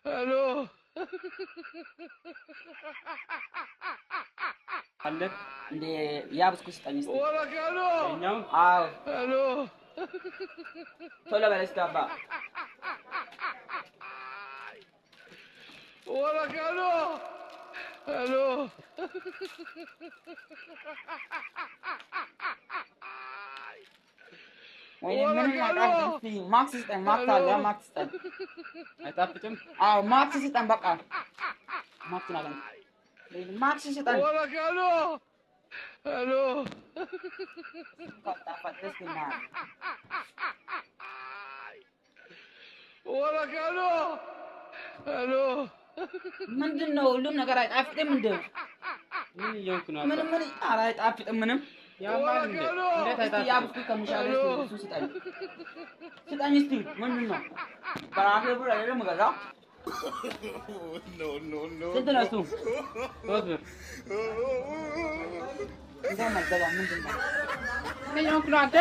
ሄሎ አለ እንዴ ያ ብስኩት ስጠኝ እስኪ። ወረክ ሄሎ ይኸኛውን አዎ ሄሎ ቶሎ በል እስኪ አባ። ወረክ ሄሎ ሄሎ ወይኔ ምንም አልጣፍጥም። እስኪ ማክስ ስጠኝ። ማክስ አለ ማክስ ስጠኝ። አይጣፍጥም። አዎ ማክስ ስጠኝ። በቃ ማክስ ናገኝ። ማክስ ስጠኝ። ወረክ ሄሎ ሄሎ ካልጣፈጠ እስኪ እናያለን። ወረክ ሄሎ ሄሎ ምንድን ነው ሁሉም ነገር አይጣፍጥም እንዴ? ምን እየሆንክ ነው? አባ? ምንም ምን ኧረ አይጣፍጥም ምንም። ያማል እንዴ? እንዴት እስኪ ያ አይጣፍጥም? ብስኩት ከሚሻለው እስኪ እሱ ስጠኝ። ስጠኝ እስኪ። ምንድን ነው በራሴ ብር አይደለም የምገዛው። No, no, no. ስንት ነው እሱ? 3 ብር። እንደውም አልገዛም። ምንድን ነው ምን እየሆንክ ነው አንተ?